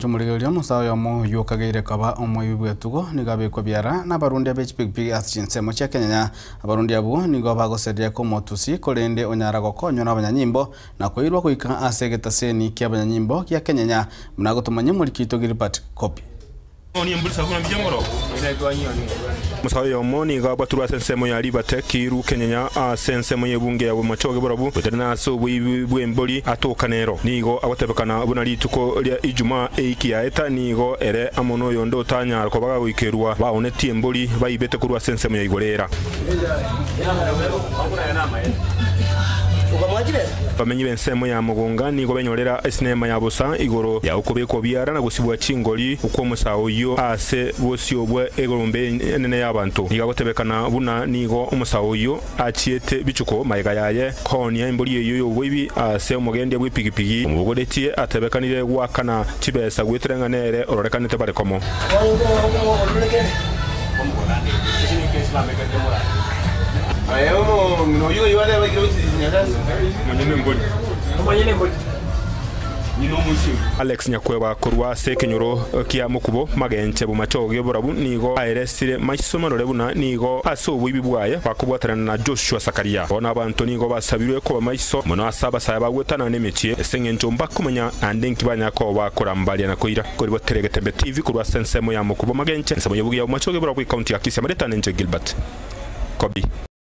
Omorigereria omosae oyomo oyio okageire koba omoibi bw'etugo nigo abekwa biara nabarundia be chipigipigi ase chinsemo chia Kenyenya. Abarundia abwo nigo bagoseria komotusi korende onyara gokonywa nabanyanyimbo na koirwa goika ase egetaseni ki'abanyanyimbo gia Kenyenya buna agotomanyia omoriki oito Gilbert Kobi. Omosae oyomo nigo abwatirwe ase ensemo ya Ribate, Kiiru, Kenyenya, ase ensemo y'ebunge ya Bomachoge Borabu, goetera ase oboibi bw'embori atoka nero. Nigo agotebekana buna rituko ria Ijumaa eiki yaeta nigo ere amo noyonde otanyara koba gagoikerwa baonetie embori baibete korwa ase ensemo ya igoro era. Abamenyi b'ensemo ya Mogonga nigo benyorera esinema ya bosa igoro ya okobekwa biara na gosibwa chingori kw'omosae oyio ase bosio bwe egorombe enene y'abanto. Nigo agotebekana buna nigo omosae oyio achiete bichuko magega yaye koonia embori eyio y'oboibi ase omogendia bw'epigipigi omobogoretie atebekanire goakana chibesa goetera ng'a nere ororekanete bare komo. Alex Nyakweba korwa ase ekenyoro kia Mokubo, Magenche, Bomachoge, Borabu nigo aeresire maiso marore buna nigo ase oboibi bwaye bakobwatanana na Joshua Sakaria. Bono abanto nigo basabirwe koba maiso mono ase abasae bagwetana nemechie ase engencho mbakomanya naende inki banyara koba bakorambaria na koira. Koribotere Getembe TV korwa ase ensemo ya Mokubo Magenche, ensemo y'obuya Bomachoge Borabu, Ekaunti ya Kisii. Amaretano inche Gilbert Kobi.